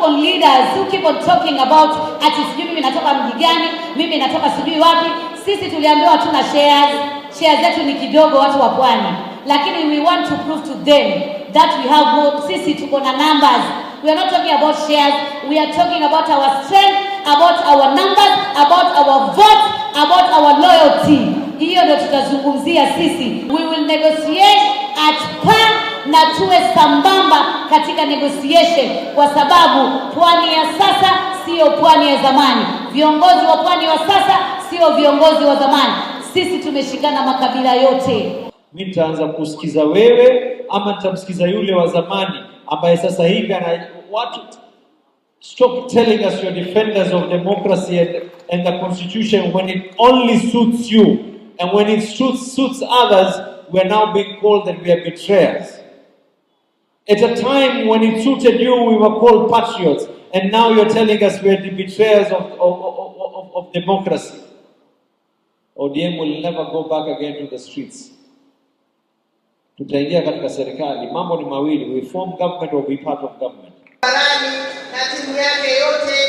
on leaders who keep on talking about ati sijui mimi natoka mji gani, mimi natoka sijui wapi. Sisi tuliambiwa hatuna shares, shares zetu ni kidogo, watu wa pwani, lakini we want to prove to them that we have more. Sisi tuko na numbers. We are not talking about shares, we are talking about our strength, about our numbers, about our votes, about our loyalty. Hiyo ndio tutazungumzia sisi. We will negotiate at par na tuwe sambamba katika negotiation, kwa sababu pwani ya sasa siyo pwani ya zamani. Viongozi wa pwani wa sasa sio viongozi wa zamani. Sisi tumeshikana makabila yote. Mi nitaanza kusikiza wewe ama nitamsikiza yule wa zamani ambaye sasa hivi ana watu? Stop telling us you're defenders of democracy and the constitution when it only suits you, and when it suits others, we are now being called that we are betrayers. At a time when it suited you, we were called patriots, and now you're telling us we are the betrayers of democracy. ODM will never go back again to the streets. Tutaingia katika serikali. Mambo ni mawili, we form government or be part of government. Barani na timu yake yote.